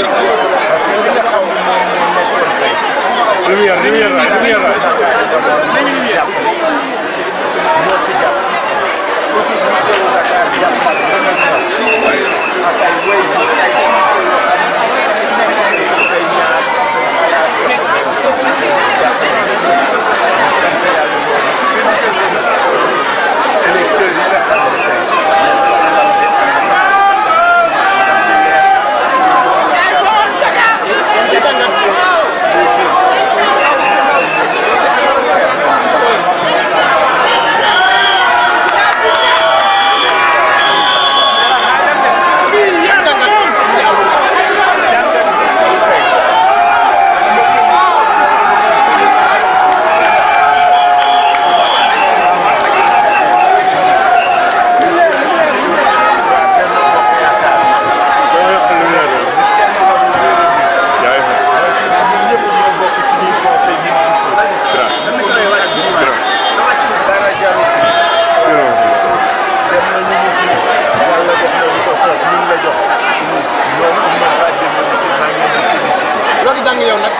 parce que li nga xam ne moom moo nekkoon tey. lumière ñoo ci jàpp autorité wu Dakar jàppal dana ñor ak ay waajur ay kilifa yoo xam ne nekk ci say ñaar say xalaat jàpp sant yàlla félicité na électeurs yi nga xam ne tey yow nag